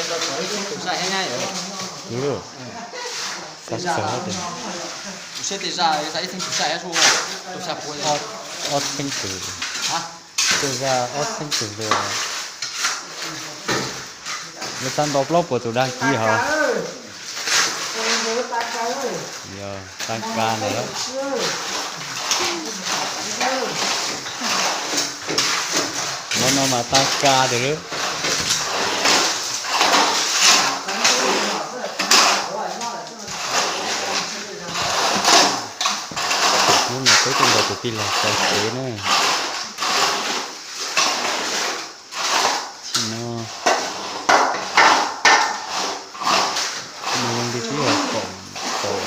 Tus saib thiab nyab yom. Xav xav tias, ob txheeb tus, tej zaj ob txheeb tus ntawd, lawv xav ntaus plaub puas tus dag kiv hos. Yog tag ka ntawd lawm. Lub no mas tag ka tiag lawm. Hnub no peb tuaj nrog tus tij laug xaus kev na. Tsis no, no zoo li twb yog kaum, kaum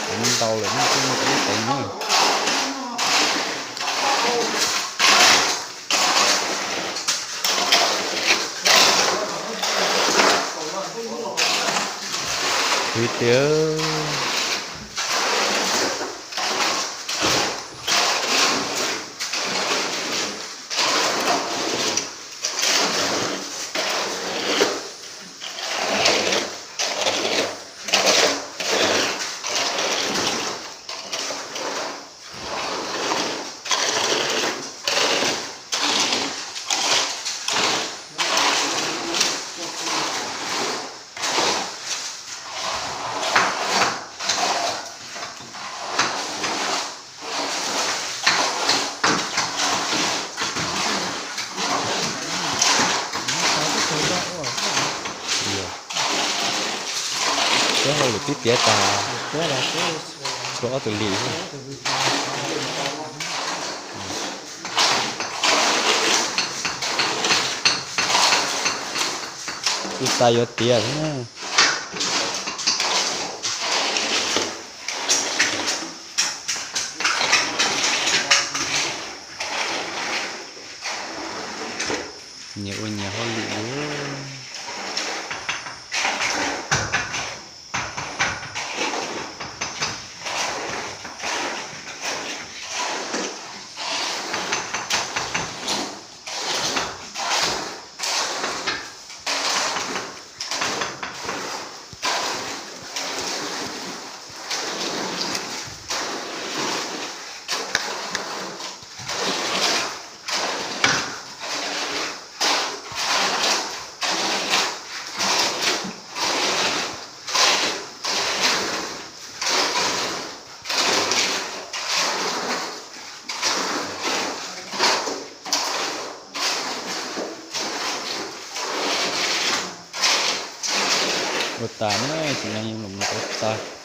teev ntau lawm ne, twb muaj ib teev na. Khwv tiag. Peb hauj lwm twb tiav tas, tshuav ob tug lim. Twb xav yuav tiav thiab. Nyias ua nyias hauj lwm li. Ua tas na, tam sim no yeej los mus ua tas.